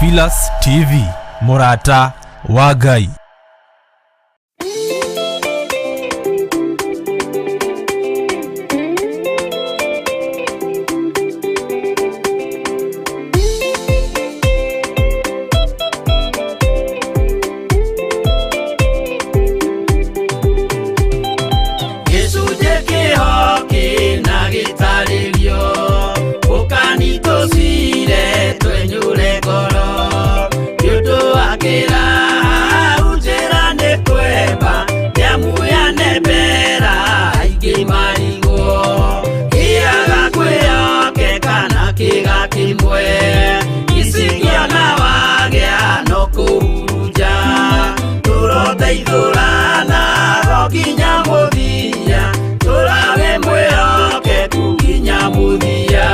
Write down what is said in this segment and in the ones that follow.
Theophilus TV, mũrata wa Ngai. Gĩcunjĩ kĩho kĩna gĩtarĩrio ũkani tũcire twenyũre ngoro nĩ ũndũ wa kĩraha njĩra nĩ kwemba nĩamu yanembera aingĩ marigwo kĩaga kwĩyokeka na kĩga kĩmwe icingĩona wagĩa no kũhurunja tũroteithũrana go nginya mũthia tũrawe mwĩhokeku nginya mũthia.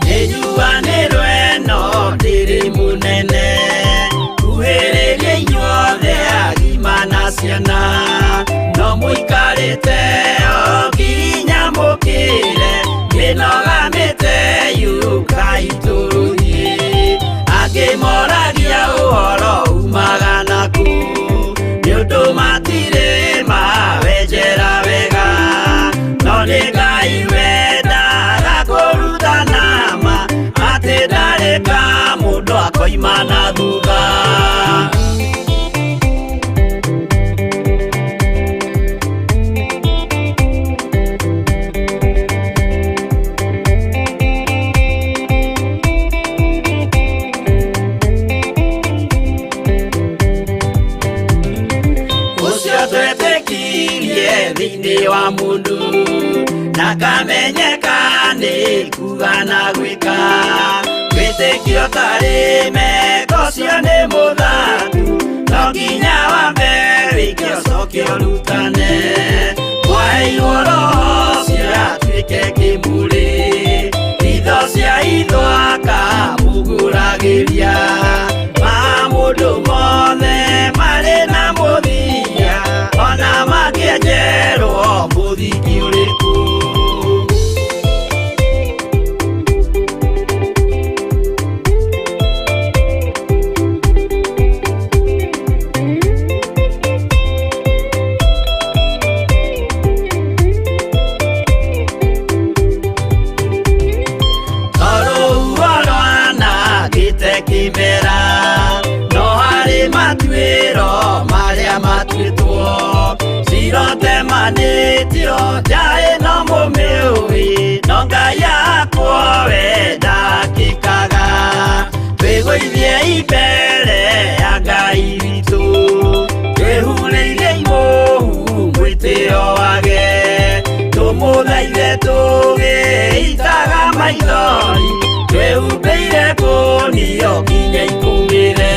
Nĩnjuanĩrwo ĩno ndĩrĩ mũnene kuhĩrĩria inyuothe agima na ciana no mũikarĩte o nginya mũkĩre mĩnoga mĩte yũkai tũrũthiĩ angĩ moragia ũhoro umaga naku nĩ ũndũ matirĩ mawenjera wega no nĩ Ngai wendaga kũrutana ma atĩ ndarĩ ka mũndũ akoima na thutha. Ũcio twetĩkirie thĩinĩ wa mũndũ ndakamenyeka nĩ kuga na gwĩka wĩtĩkio tarĩ meko ũcio nĩ mũthaku no nginya wambe wĩke ũcoke ũrutane mwaheirwo roho ũcio atuĩke kĩmũrĩ itho cia itho akamũgũragĩria ma mũndũ mothe marĩ na mũthia ona mangĩenjerwo mũthingi ũrĩkũ. Tondũ rwanangĩte kĩmera no harĩ matuĩro marĩa matuĩtwo cirotemanĩtio njaĩ no mũmĩũĩ no Ngai yakwo we ndakĩkaga twĩgũithie imbere ya Ngai witũ twĩhurĩirie imũhu mwĩtĩo wage tũmũthaithe tũgĩitaga maithori twĩhumbĩire kũnio nginya ikũmĩre.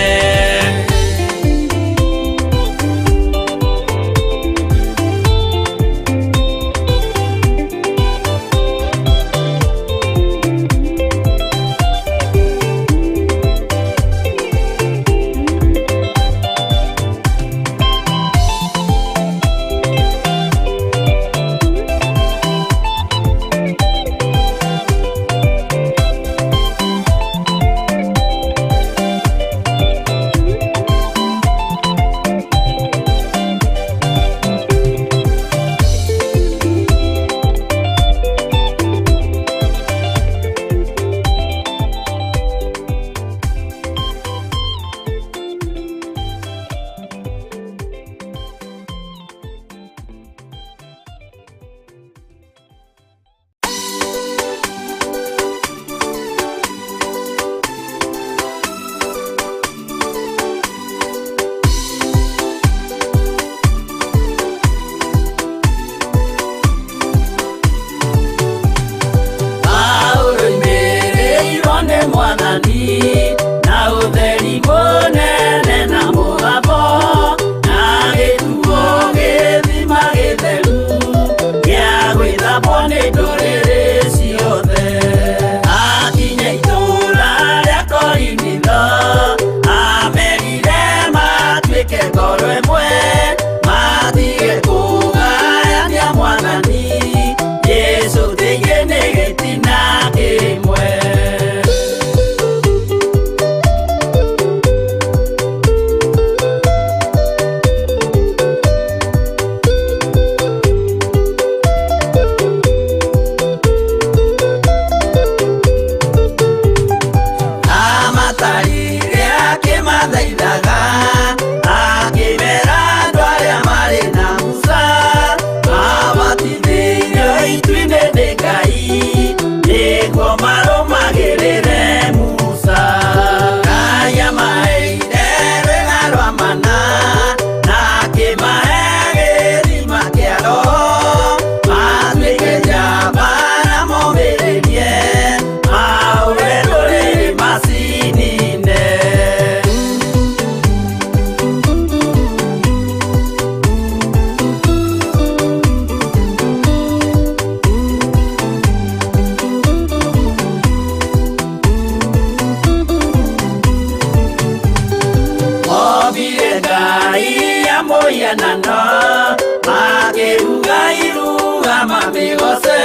mũno, makĩruga iruga mamĩgoce,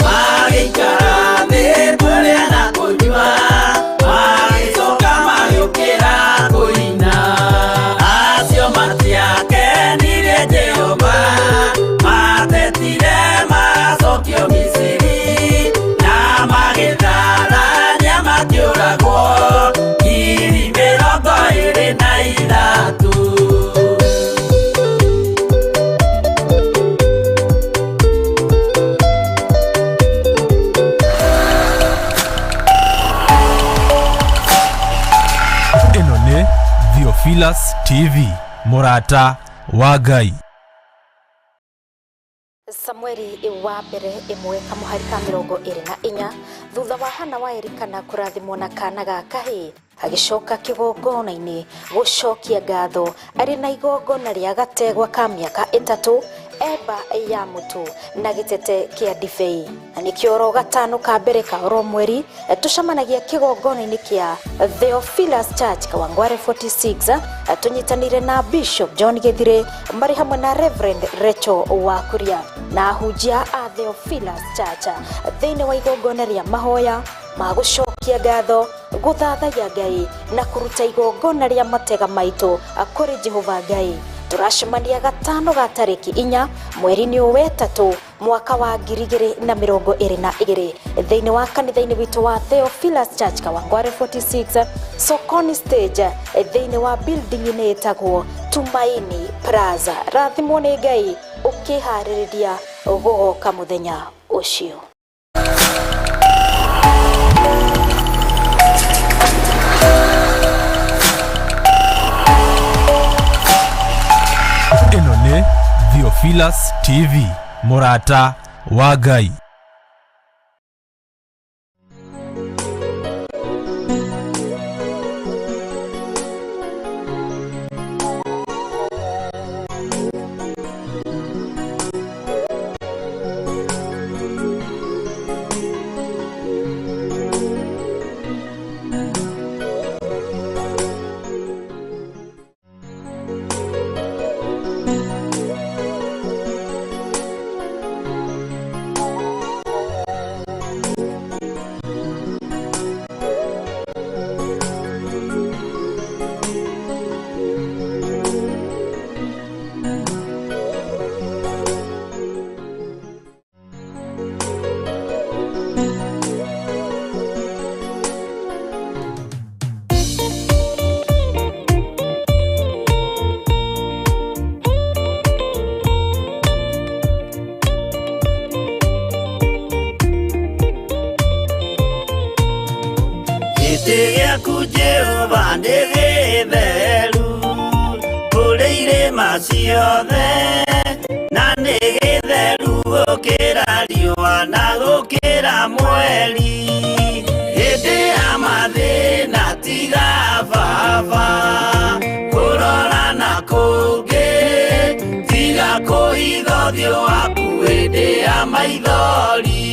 magĩikara thĩ kũrĩa na kũnyua, magĩcoka magĩũkĩra kũina. Acio matiakenirie Jehova, matetire macokio Misiri, na magĩtharania makĩũragwo 23,000. Ĩno nĩ Theophilus TV, mũrata wa Ngai. Samueli wa mbere ĩmwe kamũhari ka 24, thutha wa Hana wa Elikana kũrathimwo na kana ga kahĩĩ, agĩcoka kĩgongona-inĩ gũcokia ngatho arĩ na igongona rĩa gategwa ka mĩaka 3, eba ya mũtu na gĩtete kĩa ndibei. Na nĩkĩo oro gatano ka mbere ka oro mweri tũcemanagia kĩgongona-inĩ kĩa Theophilus Church Kawangware 46, tũnyitanĩire na Bishop John Githire marĩ hamwe na Reverend Rachel Wakuria na ahunjia a Theophilus Church thĩinĩ wa igongona rĩa mahoya ma gũcokia ngatho, gũthathaiya Ngai na kũruta igongona rĩa matega maitũ kũrĩ Jehova Ngai. Tũracemania gatano ga tarĩki 4 mweri-inĩ ũyũ wetatũ mwaka wa 2022 thĩinĩ wa kanitha-inĩ witũ wa Theophilus Church Kawangware 46 Sokoni stage thĩinĩ wa building-inĩ ĩtagwo Tumaini Plaza. Rathimwo nĩ Ngai ũkĩharĩrĩria gũgoka mũthenya ũcio. Ĩno nĩ Theophilus TV, mũrata wa Ngai. Gĩtĩ gĩaku Jehova nĩ gĩtheru, kũrĩ irĩma ciothe, na nĩ gĩtheru gũkĩra riũa na gũkĩra mweri. Hĩndĩ ya mathĩna tiga baba, kũrora na kũngĩ, tiga kũhitha ũthiũ waku hĩndĩ ya maithori.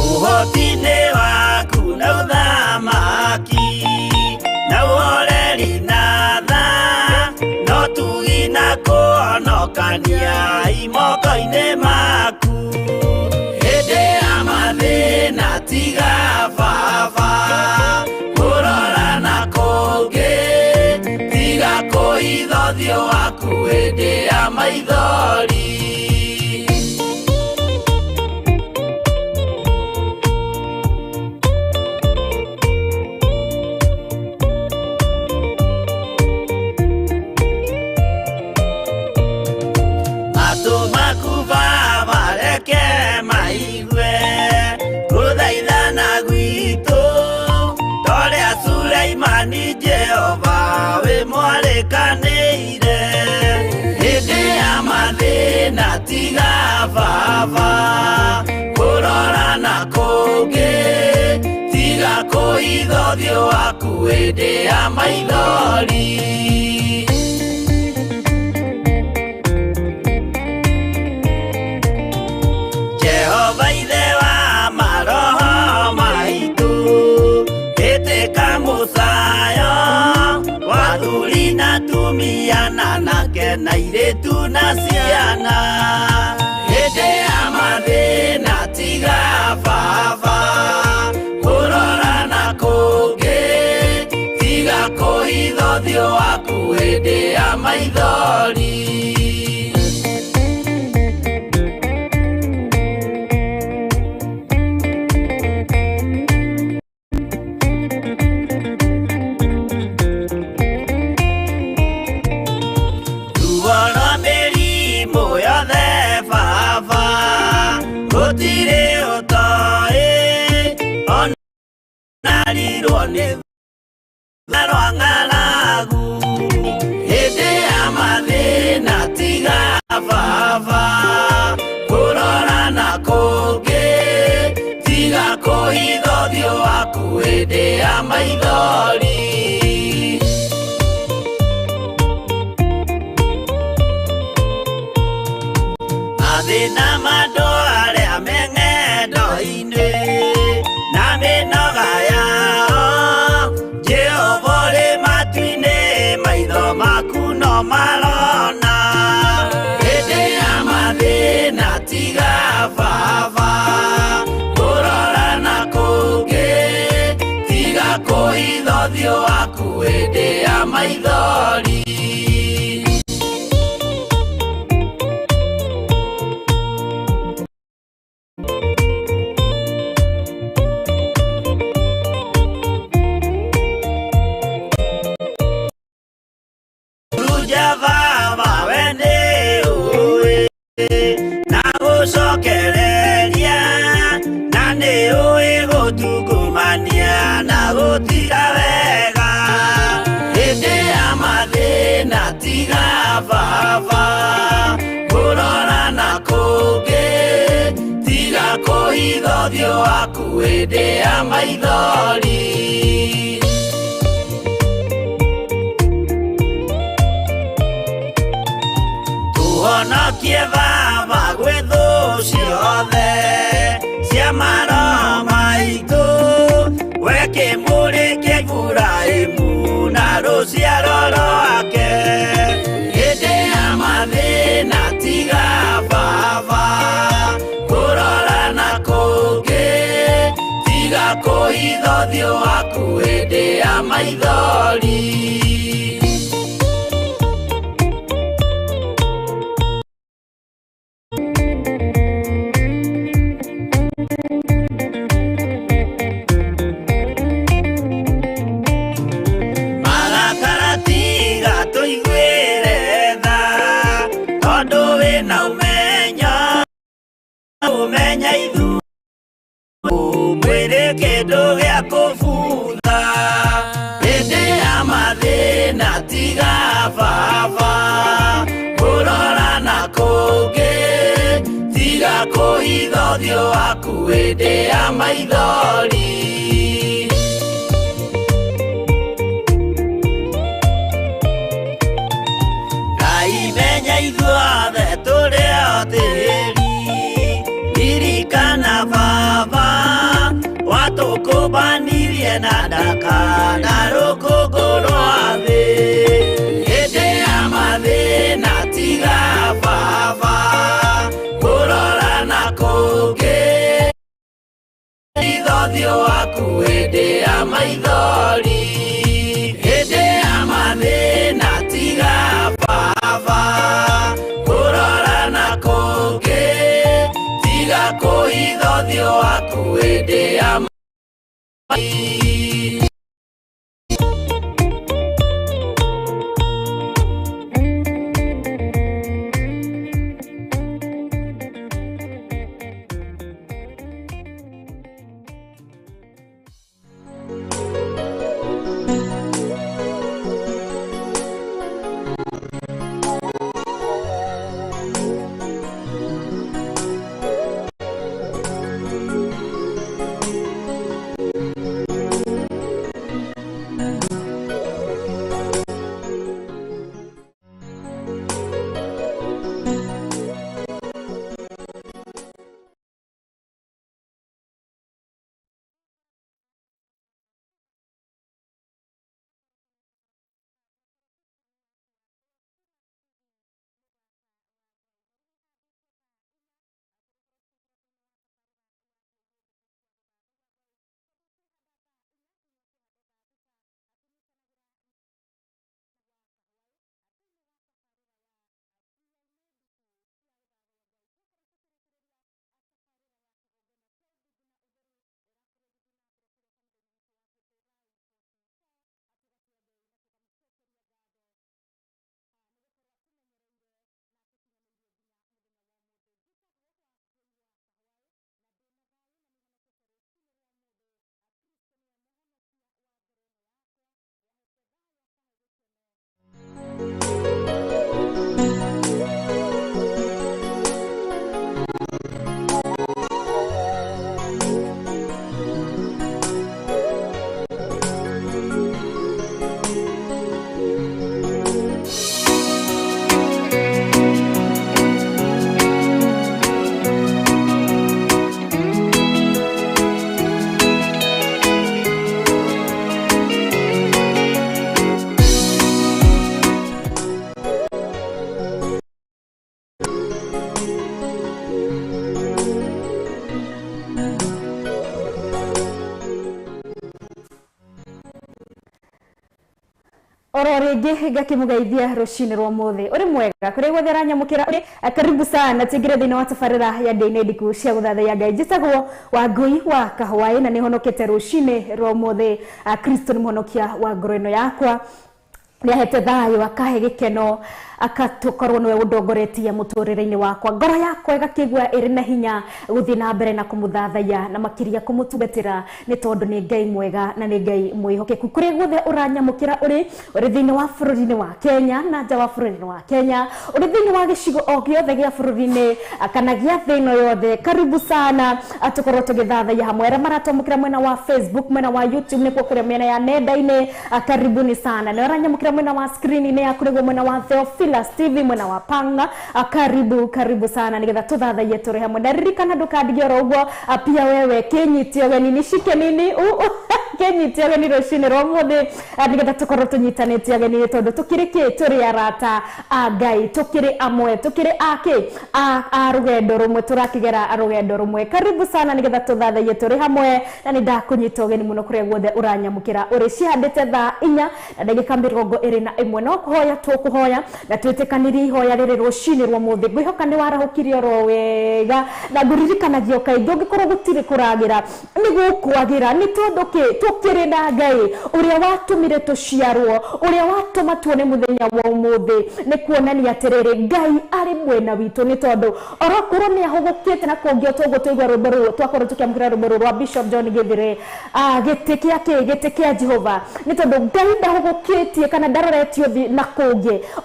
Ũhoti-inĩ waku na ũthamaki, na ũhoreri na tha, no tugi na kũhonokania moko-inĩ maku. Hĩndĩ ya mathĩna tiga baba, kũrora na kũngĩ, tiga kũhitha ũthiũ waku hĩndĩ ya maithori. Matũ maku Baba reke maigue gũthaithana gwitũ, torĩa Suleimani Jehova wĩ mwarĩkanĩire. Hĩndĩ ya mathĩna tiga baba, kũrora na kũngĩ, tiga kũhitha ũthiũ waku hĩndĩ ya maithori. Jehova ithe wa maroho maitũ, Kamũcayo wathuri na tumia na anake na airĩtu na ciana hĩndĩ ya mathĩna tiga baba kũrora na kũngĩ tiga kũhitha ũthiũ waku hĩndĩ ya maithori. Hĩndĩ ya maithori mathĩna ma andũ arĩa me ng'endo-inĩ na mĩnoga yao Jehova ũrĩ matu-inĩ maitho maku no marona hĩndĩ ya mathĩna tiga baba kũrora na kũngĩ tiga kũhitha ũthiũ waku hĩndĩ ya maithori. Ruja baba we nĩ ũĩ na gũcokereria na nĩ ũĩ gũtungumania na gũtira wega hĩndĩ ya mathĩna tiga baba kũrora na kũngĩ tiga kũhitha ũthiũ waku hĩndĩ ya maithori. Tũhonokie baba gwĩ thũ ciothe cia maroho maitũ we kĩmũrĩ kĩa Iburahĩmu na rũciaro rwake hĩndĩ ya mathĩna tiga baba kũrora na kũngĩ tiga kũhitha ũthiũ waku hĩndĩ ya maithori. Umenya ithu mwĩrĩ kĩndũ gĩa kũbutha hĩndĩ ya mathĩna tiga baba kũrora na kũngĩ tiga kũhitha ũthiũ waku hĩndĩ ya maithori. Ngai menya ithuothe tũrĩ o tĩri ririkana baba watũkũmbanirie na ndaka na rũkũngũ rwa thĩ hĩndĩ ya mathĩna tiga baba kũrora na kũngĩ hitha ũthiũ waku hĩndĩ ya maithori hĩndĩ ya mathĩna tiga baba kũrora na kũngĩ tiga kũhitha ũthiũ waku hĩndĩ ya maithori. Oro rĩngĩ ngakĩmũgeithia rũcinĩ rwa mũthĩ ũrĩ mwega kũrĩa guothe aranyamũkĩra ũrĩ. Karibu sana tũingĩre thĩinĩ wa tabarĩra ya ndĩ-inĩ ndiku cia gũthathaiya Ngai. Njĩtagwo Wangui wa Kahwaĩ na nĩhonokete rũcinĩ rwa ũmũthĩ. Kristo nĩ mũhonokia wa ngoro ĩno yakwa, nĩahete thayũ, akahe gĩkeno, akatũkorwo nĩwe ũndongoretie mũtũrĩre-inĩ wakwa. Ngoro yakwa ĩgakĩigua ĩrĩ na hinya gũthiĩ na mbere na kũmũthathaiya na makĩria kũmũtungatĩra, nĩ tondũ nĩ Ngai mwega na nĩ Ngai mwĩhokeku. Kũrĩa guothe ũranyamũkĩra ũrĩ thĩinĩ wa bũrũri-inĩ wa Kenya na nja wa bũrũri-inĩ wa Kenya, ũrĩ thĩinĩ wa gĩcigo o gĩothe gĩa bũrũri-inĩ kana gĩa thĩ ĩno yothe, karibu sana tũkorwo tũgĩthathaiya hamwe. Arĩa maratwamũkĩra mwena wa Facebook, mwena wa YouTube, nĩkuo kũrĩa mĩena ya nenda-inĩ, karibuni sana. Na ũranyamũkĩra mwena wa screen-inĩ yaku, nĩguo mwena wa Theophilus TV, mwena wa Panga, karibu karibu sana nigetha tuthathaiye tũrĩ hamwe. Na ririkana ndũkandige oro ũguo, pia wewe kĩnyite ũgeni, nishike nini kĩnyite ũgeni rũcinĩ rwa ũmũthĩ, nigetha tũkorwo tũnyitanĩte ũgeni, nĩ tondũ tũkĩrĩ kĩ tũrĩ arata a Ngai, tũkĩrĩ amwe, tũkĩrĩ a kĩ a rũgendo rũmwe, tũrakĩgera rũgendo rũmwe. Karibu sana nigetha tũthathaiye tũrĩ hamwe, na nĩ ndakũnyita ũgeni mũno kũrĩa guothe ũranyamũkĩra ũrĩ. Cihandĩte 4:21, no kũhoya tũkũhoya na twĩtĩkanĩrie ihoya rĩrĩ rũcinĩ rwa ũmũthĩ. Ngwĩhoka nĩ warahũkirie oro wega, na ngũririkanagia kaingĩ ũngĩkorwo gũtirĩ kũragĩra nĩ gũkwagĩra, nĩ tondũ kĩ tũkĩrĩ na Ngai ũrĩa watũmire tũciarwo, ũrĩa watũma tuone mũthenya wa ũmũthĩ. Nĩ kuonania atĩrĩrĩ, Ngai arĩ mwena witũ, nĩ tondũ orokorwo nĩ ahũgũkĩte na kũngĩ toguo twaigua rwĩmbo rũrũ, twakorwo tũkĩamũkĩra rwĩmbo rũrũ rwa Bishop John Githire, gĩtĩ kĩa kĩ gĩtĩ kĩa Jehova, nĩ tondũ Ngai ndahũgũkĩtie kana ndaroretio thĩ na kũngĩ, o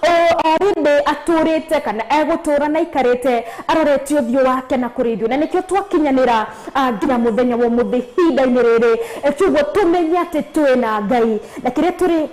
rĩndĩ atũrĩte kana egũtũra na aikarĩte aroretie ũthiũ wake na kũrĩ ithuĩ, na nĩkĩo twakinyanĩra nginya mũthenya wa ũmũthĩ ihinda-inĩ rĩrĩ. Kiugo tũmenye atĩ twĩna Ngai na kĩrĩa tũrĩ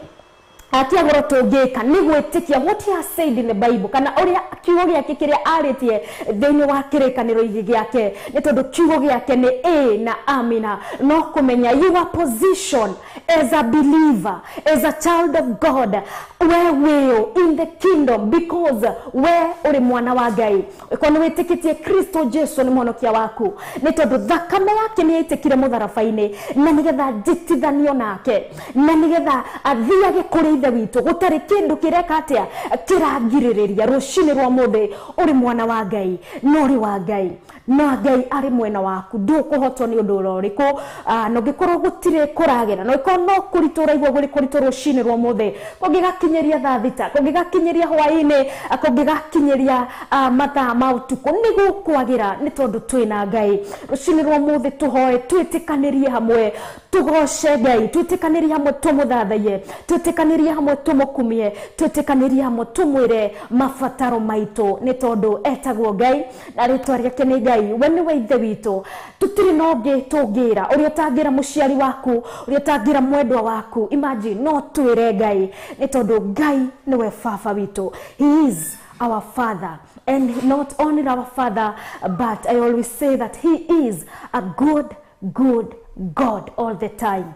kĩagũro tũngĩka nĩ gwĩtĩkia what he has said in the Bible, kana ũrĩa kiugo gĩake kĩrĩa arĩtie thĩinĩ wa kĩrĩkanĩro gĩake, nĩ tondũ kiugo gĩake nĩ ĩ na amina. No kũmenya your position as a believer, as a child of God, we wĩũ in the kingdom, because we ũrĩ mwana wa Ngai, kwa nĩ wĩtĩkĩtie Kristo Jesu nĩ mũhonokia waku, nĩ tondũ thakame yake nĩ yaitĩkire mũtharaba-inĩ na nĩgetha njĩtithanio nake na nĩgetha athiage kũrĩ Ithe witũ gũtarĩ kĩndũ kĩreka atĩa kĩrangirĩrĩria. Rũcinĩ rwa ũmũthĩ ũrĩ mwana wa Ngai na ũrĩ wa Ngai na Ngai arĩ mwena waku, ndũkũhotwo nĩ ũndũ ũrĩa ũrĩkũ. Na ũngĩkorwo gũtirĩ kũragĩra, na ũngĩkorwo no kũritũ ũraigua gũrĩ kũritũ rũcinĩ rwa ũmũthĩ, kũngĩgakinyĩria thaa 6, kũngĩgakinyĩria hwaĩ-inĩ, kũngĩgakinyĩria mathaa ma ũtukũ, nĩ gũkwagĩra, nĩ tondũ twĩna Ngai. Rũcinĩ rwa ũmũthĩ tũhoe, twĩtĩkanĩrie hamwe, tũgoce Ngai, twĩtĩkanĩrie hamwe tũmũthathaiye, twĩtĩkanĩrie hamwe tũmũkumie, twĩtĩkanĩrie hamwe tũmwĩre mabataro maitũ, nĩ tondũ etagwo Ngai na rĩtwa rĩake nĩ Ngai. We nĩwe Ithe witũ, tũtirĩ na ũngĩ tũngĩra, ũrĩa ũtangĩra mũciari waku, ũrĩa ũtangĩra mwendwa waku. Imagine, no twĩre Ngai, nĩ tondũ Ngai nĩwe baba witũ. He is our Father, and not only our Father, but I always say that he is a good, good God all the time.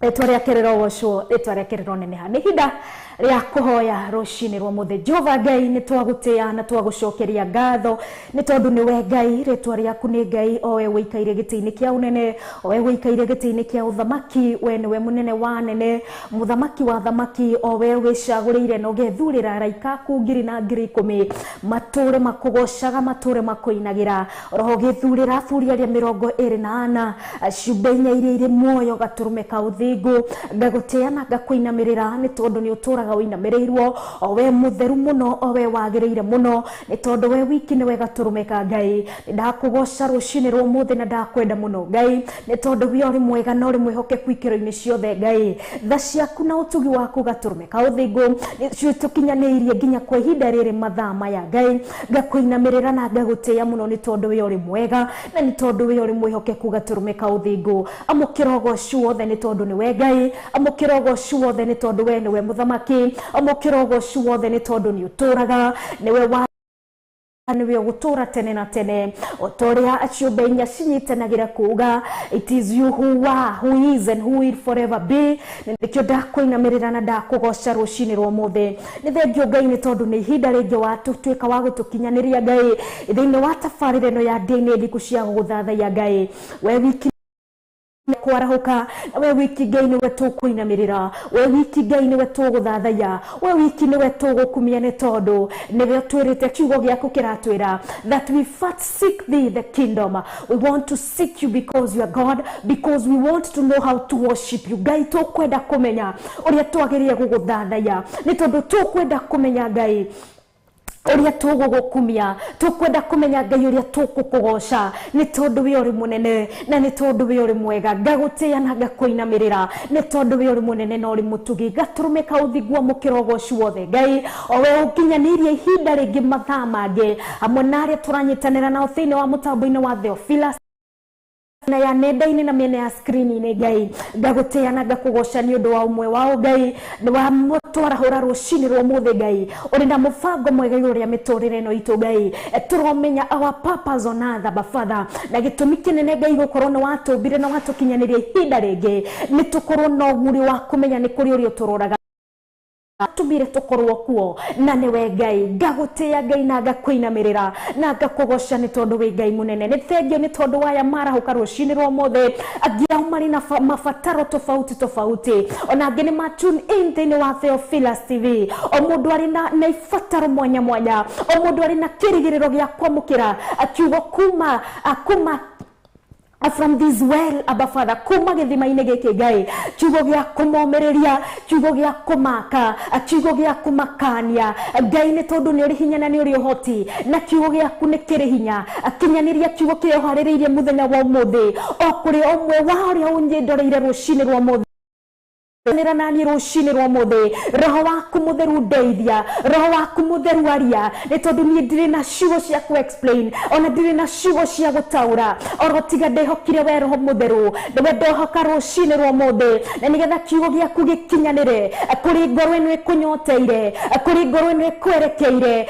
Rĩtwa rĩake rĩrogocwo, rĩtwa rĩake rĩroneneha. Nĩ ihinda rĩa kũhoya rũcinĩ rwa mũthĩ. Jehova Ngai, nĩ twagũtĩa na twagũcokeria ngatho, nĩ tondũ nĩwe Ngai, rĩtwa rĩaku nĩ Ngai, o we ũikaire gĩtĩ-inĩ kĩa ũnene, o we ũikaire gĩtĩ-inĩ kĩa ũthamaki. We nĩwe mũnene wa anene, mũthamaki wa thamaki, o we wĩcagũrĩire na ũgethurĩra araika aku ngiri na ngiri ikũmi matũre makũgocaga, matũre makũinagĩra. Oroho ũgĩthurĩra athuri arĩa 24, ciũmbe inya iria irĩ muoyo, gatũrũme ka ũthingu. Ngagũtĩa na ngakũinamĩrĩra, nĩ tondũ nĩ ũtũraga ũinamĩrĩirwo, o we mũtheru mũno, o we wagĩrĩire mũno, nĩ tondũ we wiki nĩwe gatũrũme ka Ngai. Ndakũgoca rũcinĩ rwa ũmũthĩ na ndakwenda mũno Ngai, nĩ tondũ we ũrĩ mwega na ũrĩ mwĩhokeku ikĩro-inĩ ciothe Ngai. Tha ciaku na ũtugi waku gatũrũme ka ũthingu nĩtũkinyanĩirie nginya kwa ihinda rĩrĩ mathaa maya Ngai. Ngakũinamĩrĩra na ngagũtĩa mũno, nĩ tondũ we ũrĩ mwega na nĩ tondũ we ũrĩ mwĩhokeku gatũrũme ka ũthingu. Amũkĩra ũgoci wothe, nĩ tondũ nĩwe Ngai. Amũkĩra ũgoci wothe, nĩ tondũ we nĩwe mũthamaki. Amũkĩra ũgoci wothe, nĩ tondũ nĩ ũtũraga, nĩwe wa nĩwe ũgũtũra tene na tene, o ta ũrĩa ciũmbe inya cinyitanagĩra kuga, "It is you who are, who is and who will forever be." Nĩkĩo ndakũinamĩrĩra na ndakũgoca rũcinĩ rwa ũmũthĩ. Nĩ thengio Ngai, nĩ tondũ nĩ ihinda rĩngĩ watuĩka wa gũtũkinyanĩria Ngai thĩinĩ wa tabarĩra ĩno ya ndĩ-inĩ ndiku cia gũgũthathaiya Ngai. We wiki Kwarahuka we wiki Ngai niwe tukuinamirira, we wiki Ngai niwe tuguthathaiya, we wiki niwe tugukumia, ni tondu niwe twirite kiugo giaku kiratwira that we first seek thee, the kingdom. We want to seek you because you are God, because we want to know how to worship you. Ngai, tukwenda kumenya uria twagiriire guguthathaiya, ni tondu tukwenda kumenya, Ngai, uria tugugukumia, tukwenda kumenya, Ngai, uria tukukugoca, ni tondu we uri munene na ni tondu we uri mwega. Ngagutia na ngakuinamirira ni tondu we uri munene na uri mutugi. Gaturume ka uthingua mukira ugoci wothe, Ngai, o we ukinyanirie ihinda ringi, mathaa mangi, hamwe na aria turanyitanira nao thiini wa mutambo-ini wa Theophilus na ya nenda-inĩ na mĩena ya screen-inĩ. Ngai, ngagũtĩa na ngakũgoca nĩ ũndũ wa ũmwe wao, Ngai, wa twarahũra rũcinĩ rwa ũmũthĩ. Ngai, ũrĩ na mũbango mwega igũrũ rĩa mĩtũrĩre ĩno itũ. Ngai, tũromenya our purpose on earth, Abba Father, na gĩtũmi kĩnene, Ngai, gũkorwo nĩ watũmbire na watũkinyanĩria ihinda rĩngĩ, nĩ tũkorwo na ũguri wa kũmenya nĩ kũrĩ ũrĩa ũtũroraga tumire tukorwo kuo na niwe. Ngai, ngagũtĩa, Ngai, na ngakũinamĩrĩra na ngakũgoca nĩ tondũ wĩ Ngai mũnene. Nĩ thengio nĩ tondũ waya marahũka rũcinĩ rwa ũmũthĩ, angĩ ao marĩ na mabataro tofauti tofauti, ona angĩ nĩ ma tune in thĩinĩ wa Theophilus TV. O mũndũ arĩ na ibataro mwanya mwanya, o mũndũ arĩ na kĩrĩgĩrĩro gĩa kwamũkĩra kiugo kuma from this well, Abba Father, kuma gĩthima-inĩ gĩkĩ, Ngai, kiugo gĩa kũmomĩrĩria, kiugo gĩa kũmaka, kiugo gĩa kũmakania. Ngai, nĩ tondũ nĩ ũrĩ hinya na nĩ ũrĩ ũhoti na kiugo gĩaku nĩ kĩrĩ hinya, kinyanĩria kiugo kĩrĩa ũharĩrĩirie mũthenya wa ũmũthĩ o kũrĩ ũmwe wa ũrĩa ũnyĩndoreire rũcinĩ rwa ũmũthĩ nĩra nani rũcinĩ rwa ũmũthĩ. Roho waku Mũtheru ndeithia, Roho waku Mũtheru aria, nĩ tondũ niĩ ndirĩ na ciugo cia ku explain, ona ndirĩ na ciugo cia gũtaũra, oro tiga ndehokire we Roho Mũtheru. Nĩwe ndohoka rũcinĩ rwa ũmũthĩ, na nĩgetha kiugo gĩaku gĩkinyanĩre kũrĩ ngoro ĩno ĩkũnyoteire, kũrĩ ngoro ĩno ĩkwerekeire,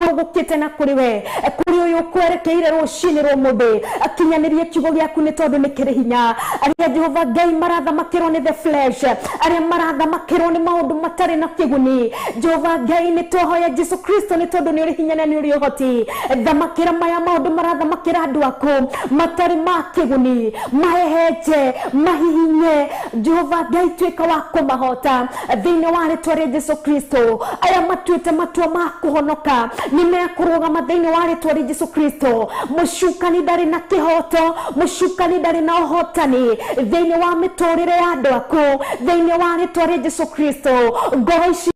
gũkĩte na kũrĩ we, kũrĩ ũyũ ũkwerekeire rũcinĩ rwa ũmũthĩ. Akinyanĩrie kiugo gĩaku nĩ tondũ nĩ kĩrĩ hinya. Arĩa, Jehova Ngai, marathamakĩrwo nĩ the flesh, arĩa marathamakĩrwo nĩ maũndũ matarĩ na kĩguni, Jehova Ngai, nĩ twahoya Jesu Kristo, nĩ tondũ nĩ ũrĩ hinya na nĩ ũrĩ ũhoti, thamakĩra maya maũndũ marathamakĩra andũ aku matarĩ ma kĩguni, mahehenje, mahihinye. Jehova Ngai, tuĩka wa kũmahota thĩinĩ wa rĩtwa rĩa Jesu Kristo. Aya matuĩte matua ma kũhonoka nĩ mekũrũgama thĩinĩ wa rĩtwa rĩa Jesu Kristo. Mũcukani ndarĩ na kĩhoto, mũcukani ndarĩ na ũhotani thĩinĩ wa mĩtũrĩre ya andũ aku thĩinĩ wa rĩtwa rĩa Jesu Kristo. Ngoro ici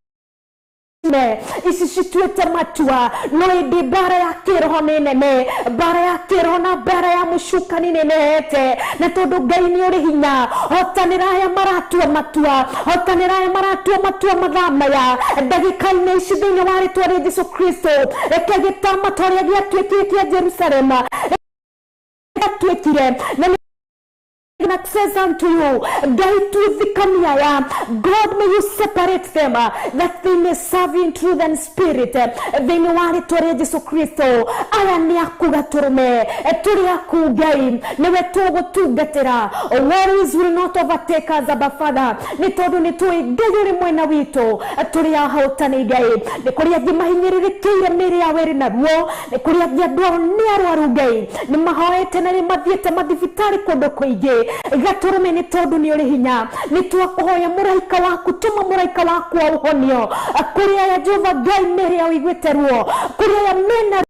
ici cituĩte matua, no ĩndĩ mbara ya kĩroho nĩ nene, mbara ya kĩroho na mbara ya mũcukani nĩ nehete, na tondũ Ngai nĩ ũrĩ hinya, hotanĩra aya maratua matua, hotanĩra aya maratua matua mathaa maya, ndagĩka-inĩ ici, thĩinĩ wa rĩtwa rĩa Jesu Kristo. Reke gĩtama ta ũrĩa gĩatuĩkire kĩa Jerusalem gĩatuĩkire na access unto you. Ngai, tuthikania ya God, may you separate them that they may serve you in truth and spirit thĩinĩ wa rĩtwa rĩa Jesu Kristo. Aya nĩ aku, Gatũrũme, tũrĩ aku. Ngai, nĩwe tũgũtungatĩra. Worries will not overtake us, Abba Father, nĩ tondũ nĩ tũĩ, Ngai, ũrĩ mwena witũ, tũrĩ ahotani. Ngai, nĩ kũrĩ angĩ mahinyĩrĩrĩkĩire, mĩĩrĩ yao ĩrĩ na ruo, nĩ kũrĩ angĩ andũ ao nĩ arwaru. Ngai, nĩ mahoete na nĩ mathiĩte mathibitarĩ kũndũ kũingĩ. Gatũrũme, nĩ tondũ nĩ ũrĩ hinya, nĩ twakũhoya mũraika waku, tũma mũraika waku wa ũhonio kũrĩ aya, Jehova Ngai, mĩĩrĩ yao iguĩte ruo, kũrĩ aya mena,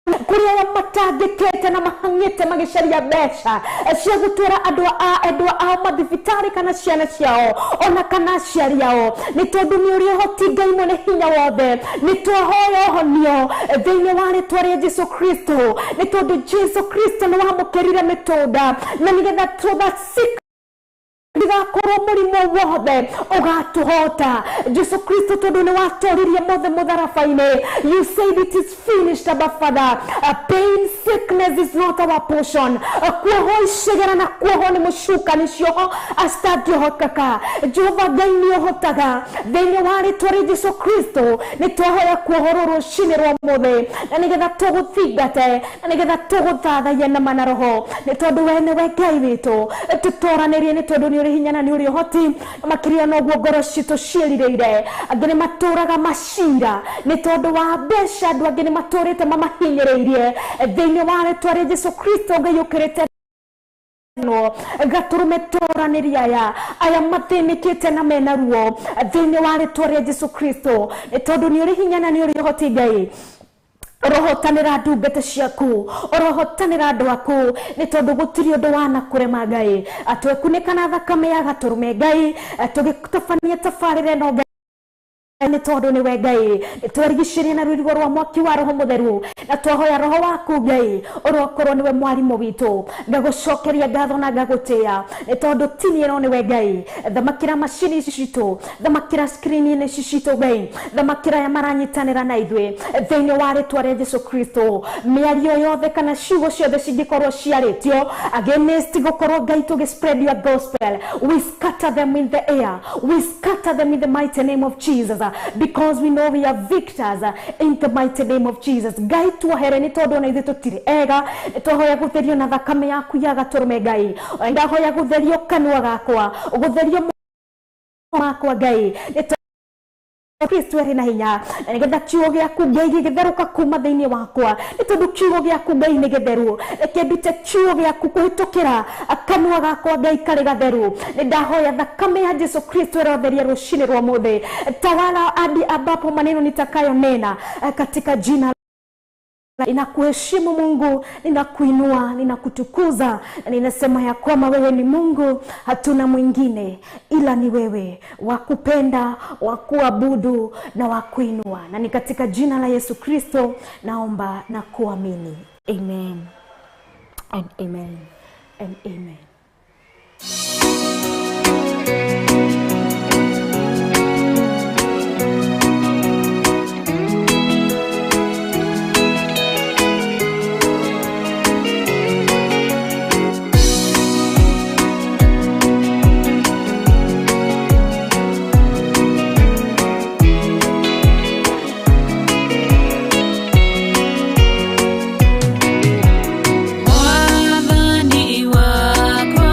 kũrĩ aya matangĩkĩte na mahang'ĩte magĩcaria mbeca cia gũtwara andũ a endwa ao mathibitarĩ kana ciana ciao ona kana aciari ao. Nĩ tondũ nĩ ũrĩ ũhoti, Ngai mwene hinya wothe, nĩ twahoya ũhonio thĩinĩ wa rĩtwa rĩa Jesu Kristo, nĩ tondũ Jesu Kristo nĩ wamũkĩrire mĩtũnda na nĩgetha to that sick ndigakorwo mũrimũ wothe ũgatũhota. Jesu Kristo, tondũ nĩ watoririe mothe mũtharaba-inĩ, you said it is finished, Abba Father. Pain, sickness is not our portion. Kuohwo icegera na kuohwo nĩ mũcukani, cioho acitangĩhoteka, Jehova Ngai, nĩ ũhotaga. Thĩinĩ wa rĩtwa rĩa Jesu Kristo, nĩ twahoya kuohorwo rũcinĩ rwa ũmũthĩ, na nĩgetha tũgũthingate na nĩgetha tũgũthathaiye na mana roho, nĩ tondũ we nĩwe Ngai witũ. Tũtoranĩrie, nĩ tondũ nĩ ũrĩ hinya na nĩ ũrĩ ũhoti makĩria noguo ngoro citũ ciĩrirĩire. Angĩ nĩ matũraga macira nĩ tondũ wa mbeca, andũ angĩ nĩ matũrĩte mamahinyĩrĩirie. Thĩinĩ wa rĩtwa rĩa Jesu Kristo, Ngai ũkĩrĩte. No gatũrũme tũranĩria aya aya mathĩnĩkĩte na mena ruo thĩinĩ wa rĩtwa rĩa Jesu Kristo, nĩ tondũ nĩ ũrĩ hinya na nĩ ũrĩ ũhoti Ngai. Ũrohotanĩra ndungata ciaku, ũrohotanĩra andũ aku, nĩ tondũ gũtirĩ ũndũ wana kũrema Ngai. Twĩkunĩka na thakame ya gatũrũme Ngai, tũgĩtabania tabarĩra ĩno Ngai, nĩ tondũ nĩwe Ngai. Twarigicĩria na rũirigo rwa mwaki wa roho mũtheru, na twahoya roho waku Ngai ũrokorwo nĩwe mwarimũ witũ. Ngagũcokeria ngatho na ngagũtĩĩa, nĩ tondũ ti niĩ no nĩwe Ngai. Thamakĩra macini ici citũ, thamakĩra screen-inĩ ici citũ Ngai, thamakĩra aya maranyitanĩra na ithuĩ thĩinĩ wa rĩtwa rĩa Jesu Kristo. Mĩario yothe kana ciugo ciothe cingĩkorwo ciarĩtio against gũkorwo Ngai tũgĩ spread your gospel, we scatter them in the air, we scatter them in the mighty name of Jesus, because we know we are victors in the mighty name of Jesus. Ngai tuohere nĩ tondũ ona ithuĩ tũtirĩ ega. Twahoya gũtherio na thakame yaku ya gatũrũme Ngai. Ndahoya gũtherio kanua gakwa, gũtherio makwa Ngai, nĩ Kristo arĩ na hinya, na nĩgetha kiugo gĩaku Ngai gĩgĩtherũka kuma thĩinĩ wakwa, nĩ tondũ kiugo gĩaku Ngai nĩ gĩtheru. Reke ndute kiugo gĩaku kũhĩtũkĩra kanua gakwa Ngai karĩ gatheru. Nĩ ndahoya thakame ya Jesu Kristo ĩrotheria rũcinĩ rwa mũthĩ. Tawala hadi ambapo maneno nitakayonena katika jina. Ninakuheshimu Mungu, ninakuinua, ninakutukuza, na ninasema ya kwamba wewe ni Mungu, hatuna mwingine ila ni wewe, wa kupenda, wa kuabudu na wa kuinua. Na ni katika jina la Yesu Kristo naomba na kuamini. Amen and amen and amen. Mwathani wakwa.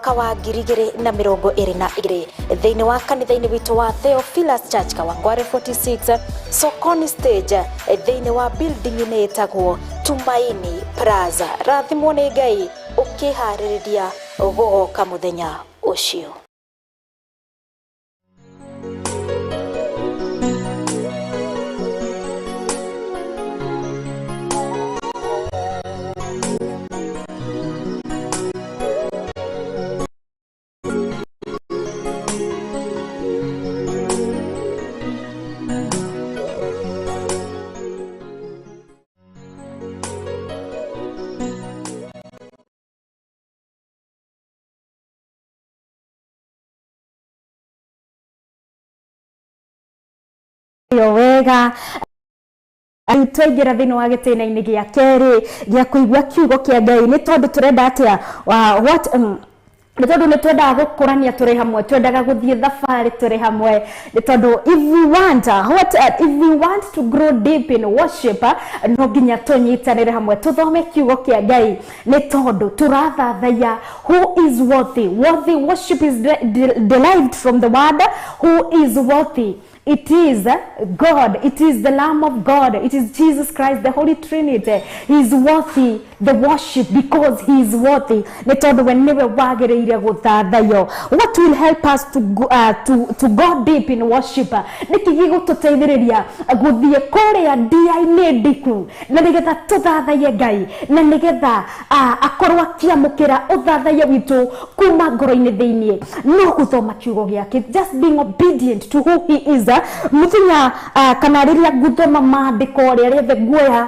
Mwaka wa 2022 thĩinĩ wa kanitha-inĩ witũ wa Theophilus Church Kawangware 46 Sokoni stage, thĩinĩ wa building-inĩ ĩtagwo Tumaini Plaza. Rathimwo nĩ Ngai ũkĩharĩrĩria gũgoka mũthenya ũcio. Yo wega rĩu twaingĩra thĩinĩ wa gĩtĩna-inĩ gĩa kerĩ gĩa kũigua kiugo kĩa Ngai, nĩ tondũ tũrenda atĩa, what nĩ tondũ nĩ twendaga gũkũrania tũrĩ hamwe, twendaga gũthiĩ thabarĩ tũrĩ hamwe, nĩ tondũ if we want to grow deep in worship, no nginya tũnyitanĩre hamwe tũthome kiugo kĩa Ngai, nĩ tondũ tũrathathaiya who is worthy. Worthy worship is derived from the word who is worthy. It is God. It is the Lamb of God. It is Jesus Christ, the Holy Trinity. He is worthy the worship because he is worthy. Nĩ tondũ we nĩwe wagĩrĩire gũthathaiyo. What will help us to go deep in worship? Nĩkĩ gĩgũtũteithĩrĩria gũthiĩ kũrĩa ndia-inĩ ndiku na nĩgetha tũthathaiye Ngai, na nĩgetha akorwo akĩamũkĩra ũthathaiya witũ kuma ngoro-inĩ thĩiniĩ? No gũthoma kiugo gĩake, just being obedient to who he is. Mũthenya kana rĩrĩa ngũthoma maandĩko, rĩrĩa rĩothe nguoya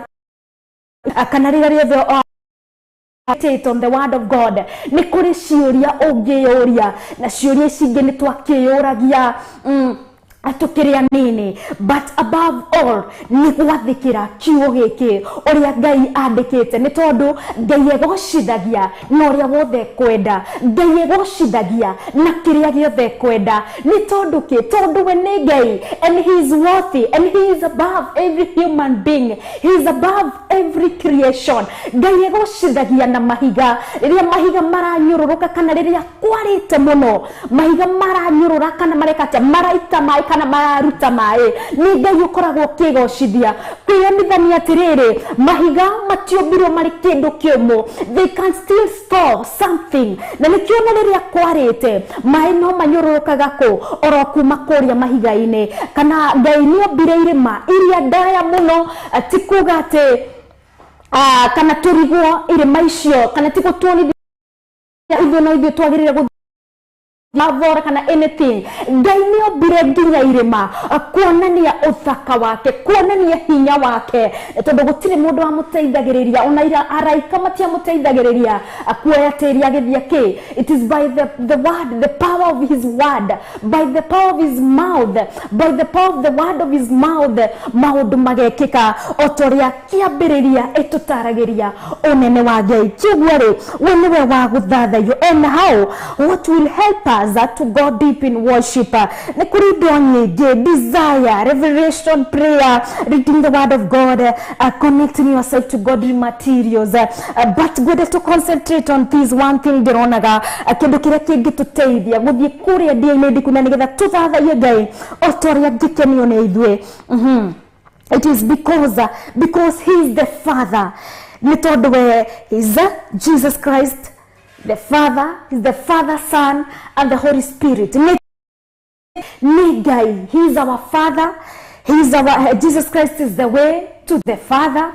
kana rĩrĩa rĩothe meditate on the word of God, nĩ kũrĩ ciũria ũngĩyũria, na ciũria ici ingĩ nĩ twakĩyũragia tũkĩrĩ anini, but above all nĩ gwathĩkĩra kiugo gĩkĩ ũrĩa Ngai andĩkĩte, nĩ tondũ Ngai egocithagia na ũrĩa wothe ekwenda, Ngai egocithagia na kĩrĩa gĩothe ekwenda. Nĩ tondũ kĩ? Tondũ we nĩ Ngai, and he is worthy, and he is above every human being, he is above every creation. Ngai egocithagia na mahiga. Rĩrĩa mahiga maranyũrũrũka kana rĩrĩa kwarĩte mũno, mahiga maranyũrũra kana mareka atĩa, maraita maĩ kana mararuta maĩ, nĩ Ngai ũkoragwo ũkĩgocithia. Kwĩyonithania atĩrĩrĩ, mahiga matiombirwo marĩ kĩndũ kĩũmũ, they can still store something. Na nĩkĩo ona rĩrĩa kwarĩte maĩ no manyũrũrũkaga kũ oro kuma kũrĩa mahiga-inĩ. Kana Ngai nĩ ombire irĩma iria ndaya mũno, ti kuga atĩ kana tũrigwo irĩma icio, kana ti gũtuonithia ithuĩ no ithuĩ twagĩrĩire gũthiĩ mavora kana anything. Ngai nĩ ombire nginya irĩma kuonania ũthaka wake, kuonania hinya wake, tondũ gũtirĩ mũndũ wamũteithagĩrĩria, ona ira araika matiamũteithagĩrĩria kuoya tĩri agĩthiĩ kĩ. It is by the word, the power of his word, by the power of his mouth, by the power of the word of his mouth, maũndũ magekĩka o ta ũrĩa kĩambĩrĩria ĩtũtaragĩria ũnene wa Ngai. Kĩguo rĩ, we nĩwe wa gũthathaiyo. And how, what will help us to go deep in worship? Nĩ kũrĩ indo nyingĩ: desire, revelation, prayer, reading the word of God, connecting yourself to godly materials, but ngwenda to concentrate on this one thing ndĩronaga, kĩndũ kĩrĩa kĩngĩtũteithia gũthiĩ kũrĩa ndia-inĩ ndiku na nĩgetha tũthathaiye Ngai o ta ũrĩa angĩkenio nĩ ithuĩ. It is because he is the Father. Nĩ tondũ we is Jesus Christ the Father, is the Father, Son, and the Holy Spirit. Nĩ Ngai, he is our Father. He is our, Jesus Christ is the way to the Father.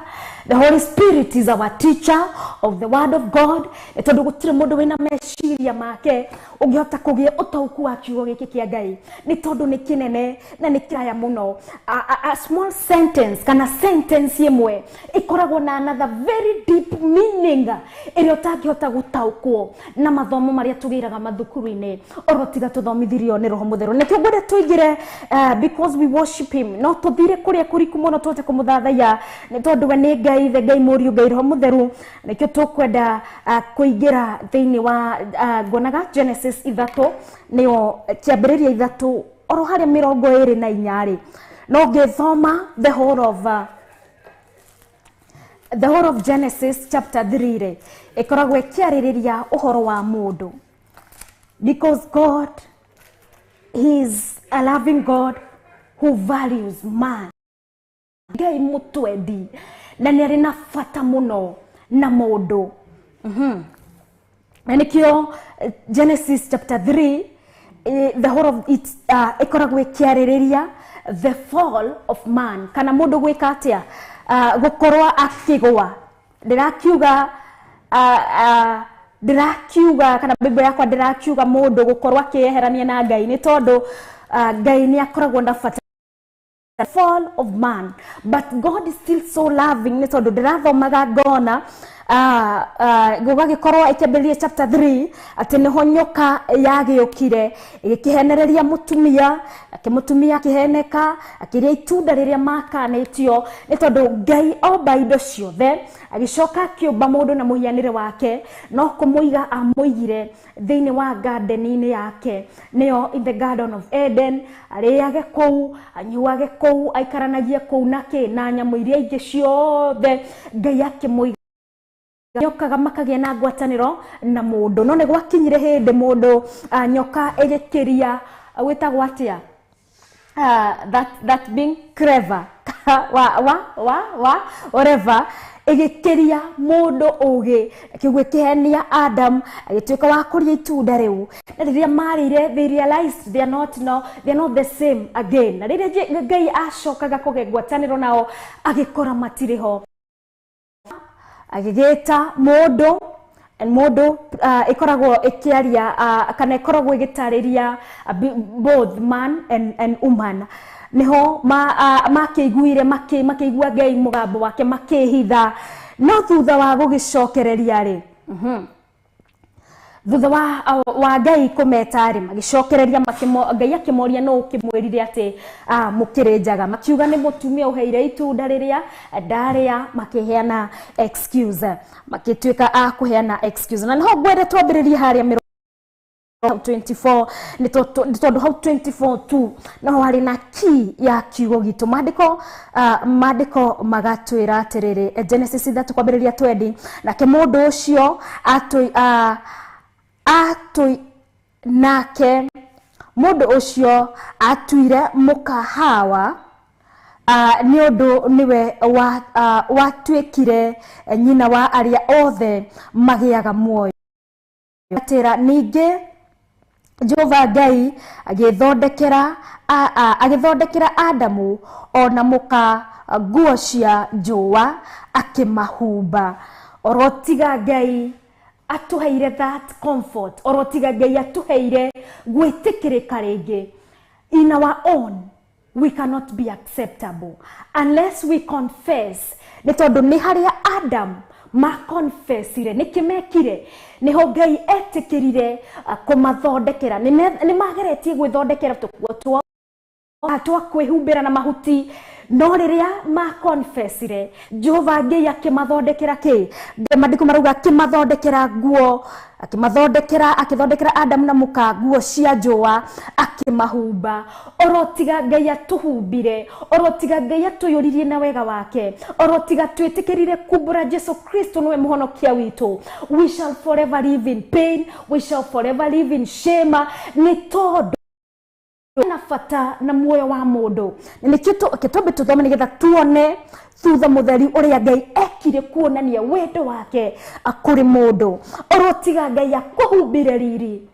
The Holy Spirit is our teacher of the word of God. Tondũ gũtirĩ mũndũ wĩna meciria make ũngĩhota kũgĩa ũtaũku wa kiugo gĩkĩ kĩa Ngai, nĩ tondũ nĩ kĩnene na nĩ kĩraya mũno. A small sentence kana sentence ĩmwe ĩkoragwo na another very deep meaning ĩrĩa ũtangĩhota gũtaũkwo na mathomo marĩa tũgĩraga mathukuru-inĩ, oro tiga tũthomithirio nĩ Roho Mũtheru. Nĩkĩo ngwenda tũingĩre, because we worship him, no tũthire kũrĩa kũriku mũno tũhote kũmũthathaiya, nĩ tondũ we nĩ Ngai Ithe, Ngai Mũriũ, Ngai Roho Mũtheru. Nĩkĩo tũkwenda kũingĩra thĩinĩ wa nguonaga Genesis 3, nĩyo kĩambĩrĩria 3 oro harĩa 24 rĩ, no ngĩthoma the whole of Genesis chapter 3 rĩ, ĩkoragwo ĩkĩarĩrĩria ũhoro wa mũndũ. Because God is a loving God who values man. Ngai mũtwendi na nĩ arĩ na bata mũno na mũndũ. Na nĩkĩo Genesis chapter 3, the whole of it ĩkoragwo ĩkĩarĩrĩria the fall of man, kana mũndũ gwĩka atĩa, gũkorwo akĩgũa. Ndĩrakiuga ndĩrakiuga kana Bible yakwa ndĩrakiuga mũndũ gũkorwo akĩyeherania na Ngai, nĩ tondũ Ngai nĩ akoragwo na bata. Fall of man, but God is still so loving, nĩ tondũ ndĩrathomaga ngona gũgagĩkorwo ĩkĩambĩrĩria chapter 3 atĩ nĩho nyoka yagĩũkire ĩgĩkĩhenereria mũtumia, akĩmũtumia akĩheneka akĩrĩa itunda rĩrĩa makanĩtio, nĩ tondũ Ngai omba indo ciothe agĩcoka akĩũmba mũndũ na mũhianĩre wake, no kũmũiga amũigire thĩinĩ wa garden-inĩ yake, nĩyo in the Garden of Eden, arĩage kũu, anyuage kũu, aikaranagie kũu na kĩ na nyamũ iria ingĩ ciothe. Ngai akĩmũiga nyokaga makagĩa na ngwatanĩro na mũndũ. No nĩ gwakinyire hĩndĩ mũndũ nyoka ĩgĩkĩria gwĩtagwo atĩa, that being clever wa wa wa wa whatever, ĩgĩkĩria mũndũ ũgĩ, kĩguo ĩkĩhenia Adam agĩtuĩka wa kũrĩa itunda rĩu. Na rĩrĩa marĩire, they realized they are not, no, they are not the same again. Na rĩrĩa Ngai acokaga kũgĩa ngwatanĩro nao, agĩkora matirĩ ho, agĩgĩta mũndũ. Mũndũ ĩkoragwo ĩkĩaria kana ĩkoragwo ĩgĩtarĩria both man and woman. Niho makĩiguire makĩigua Ngai mũgambo wake makĩhitha. No thutha wa gũgĩcokereria rĩ, thutha wa Ngai kũmeta rĩ, magĩcokereria, Ngai akĩmoria no ũkĩmwĩrire atĩ mũkĩrĩ njaga, makiuga nĩ mũtumia ũheire itunda rĩrĩa ndarĩa, makĩheana excuse, makĩtuĩka a kũheana excuse. Na nĩho ngwende twambĩrĩrie harĩa 24, nĩ tondũ hau 24:2 noho harĩ na key ya kiugo gitũ. Maandĩko maandĩko magatwĩra atĩrĩrĩ, Genesis 3 kwambĩrĩria 20, nake mũndũ ũcio atũ nake mũndũ ũcio atuire mũka Hawa, nĩ ũndũ nĩwe watuĩkire nyina wa arĩa othe magĩaga muoyo. Atĩra ningĩ Jehova Ngai agĩthondekera Adamu ona mũka nguo cia njũa akĩmahumba. Oro tiga Ngai atũheire that comfort, oro tiga Ngai atũheire gwĩtĩkĩrĩka rĩngĩ, in our own we cannot be acceptable unless we confess. Nĩ tondũ nĩ harĩa Adam maconfessire, nĩkĩ mekire, nĩho Ngai etĩkĩrire kũmathondekera. Nĩ mageretie gwĩthondekera tũkuo twao twa kwĩhumbĩra na mahuti, no rĩrĩa maconfessire, Jehova Ngai akĩmathondekera kĩ? Maandĩko marauga akĩmathondekera nguo, akĩmathondekera, akĩthondekera Adamu na mũka nguo cia njũa akĩmahumba. Oro tiga Ngai atũhumbire, oro tiga Ngai atũiyũririe na wega wake, oro tiga twĩtĩkĩrire kumbũra Jesu Kristo nĩwe mũhonokia witũ, we shall forever live in pain, we shall forever live in shame. Nĩ tondũ na bata na muoyo wa mũndũ. Nĩkĩo twambe tũthome nĩgetha tuone thutha mũtheri ũrĩa Ngai ekire kuonania wendo wake kũrĩ mũndũ. Oro tiga Ngai akũhumbire riri,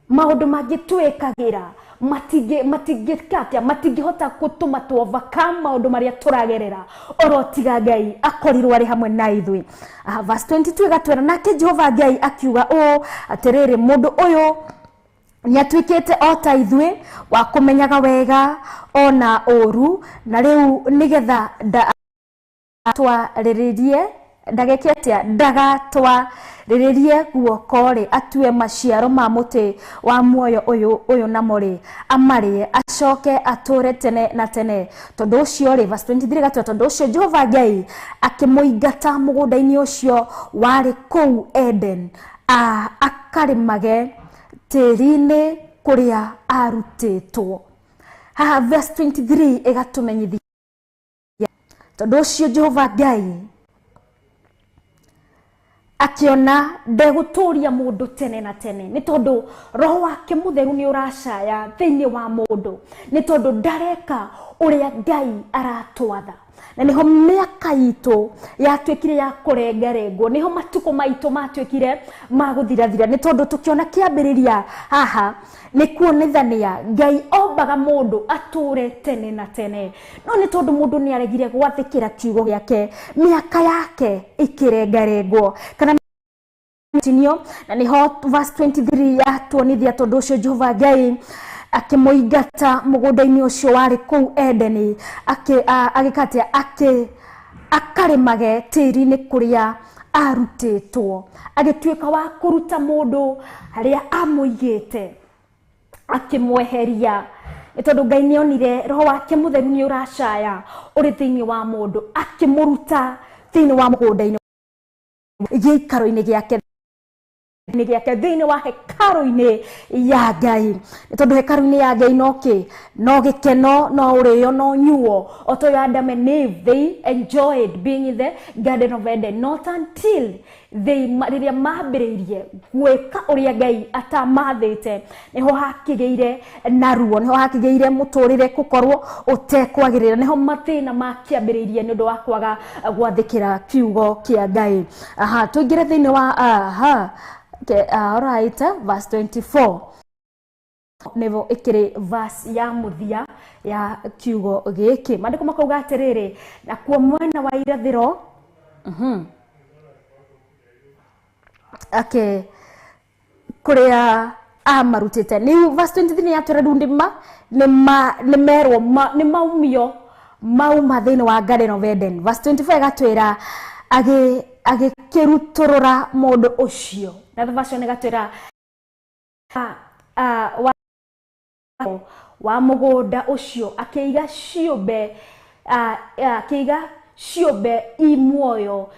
maũndũ mangĩ twĩkagĩra matingĩka atĩa, matingĩhota gũtũma tũ overcome maũndũ marĩa tũragerera, oro tiga Ngai akorirwo arĩ hamwe na ithuĩ. Verse 22 ĩgatwĩra, nake Jehova Ngai akiuga ũũ atĩrĩrĩ, mũndũ ũyũ nĩatuĩkĩte o ta ithuĩ, wa kũmenyaga wega ona ũũru, na rĩu nĩgetha twarĩrĩrie ndageke atĩa, ndagatwarĩrĩrie guoko rĩ, atue maciaro ma mũtĩ wa muoyo ũyũ namo rĩ, amarĩe acoke atũre tene na tene. Tondũ ũcio rĩ, verse 23 gatwa, tondũ ũcio Jehova Ngai akĩmũingata mũgũnda-inĩ ũcio warĩ kũu Eden, akarĩmage tĩri-inĩ kũrĩa arutĩtwo. Haha verse 23 ĩgatũmenyithia tondũ ũcio Jehova Ngai Akiona ndegũtũria mũndũ tene na tene nĩ tondũ roho wake mũtheru nĩ ũracaya thĩinĩ wa mũndũ nĩ tondũ ndareka ũrĩa Ngai aratwatha. Na nĩho mĩaka itũ yatuĩkire ya kũrengarengwo, nĩho matukũ maitũ matuĩkire ma gũthirathira, nĩ tondũ tũkĩona kĩambĩrĩria haha nĩ kuonithania Ngai ombaga mũndũ atũre tene na tene, no nĩ tondũ mũndũ nĩ aregire gwathĩkĩra kiugo gĩake, mĩaka yake ĩkĩrengarengwo kana tinio. Na nĩho verse 23 yatuonithia tondũ ũcio Jehova Ngai akĩmũingata mũgũnda-inĩ ũcio warĩ kũu Edeni, agĩka atĩa? Akarĩmage tĩri-inĩ kũrĩa arutĩtwo, agĩtuĩka wa kũruta mũndũ harĩa amũigĩte, akĩmweheria nĩ tondũ Ngai nĩ onire roho wake mũtheru nĩ ũracaya ũrĩ thĩinĩ wa mũndũ, akĩmũruta thĩinĩ wa mũgũnda-inĩ gĩikaro-inĩ gĩake thĩinĩ wa hekarũ-inĩ ya Ngai. Nĩ tondũ hekarũ-inĩ ya Ngai no kĩ? No gĩkeno, no ũrĩo, no nyuo. O ta ũrĩa Adam and Eve, they enjoyed being in the Garden of Eden, not until they rĩrĩa mambĩrĩirie gwĩka ũrĩa Ngai atamathĩte, nĩho hakĩgĩire na ruo, nĩho hakĩgĩire mũtũrĩre gũkorwo ũtekwagĩrĩra, nĩho mathĩna makĩambĩrĩirie nĩ ũndũ wa kwaga gwathĩkĩra kiugo kĩa Ngai. Aha, tũingĩre thĩinĩ wa aha. Okay, all right, verse 24 nĩvo ĩkĩrĩ verse ya mũthia ya kiugo gĩkĩ. Maandĩko makauga atĩrĩrĩ, nakuo mwena wa irathĩro okay, kũrĩa amarutĩte nĩ verse 23 yatwĩra rĩu nĩ merwo nĩ maumio mauma thĩinĩ wa Garden of Eden. Verse 24 ĩgatwĩra agĩkĩrutũrũra mũndũ ũcio. Na verse ĩgatwĩra wa mũgũnda ũcio akĩiga ciũmbe i muoyo.